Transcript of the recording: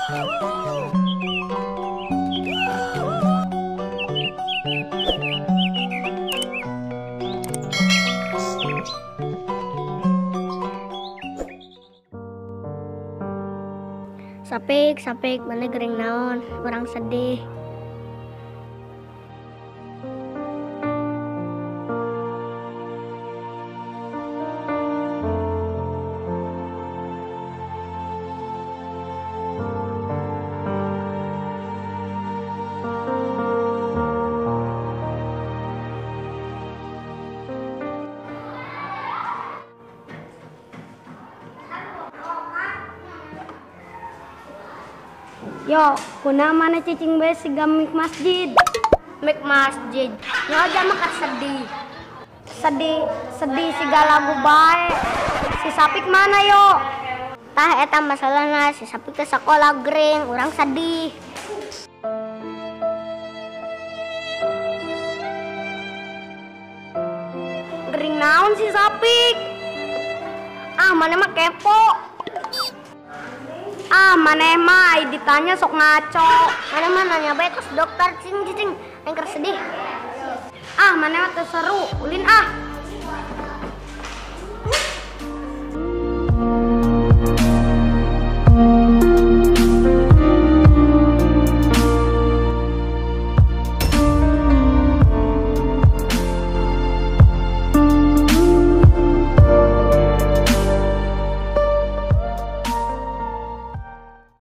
Sapik, sapik, mana gering naon, orang sedih. Yo, kuna mana cicing bae siga mik masjid. Mik masjid. Yo aja mah sedih. Sedih, sedih siga lagu bae. Si Sapik mana yo? Tah eta masalahna si Sapik ke sekolah gering, urang sedih. Gering naon si Sapik? Ah, mana mah kepo. Ah, maneh mah ditanya sok ngaco. Mana mah nanya bae kos dokter cing cing, aing keur sedih. Ah, maneh mah teu seru, ulin ah.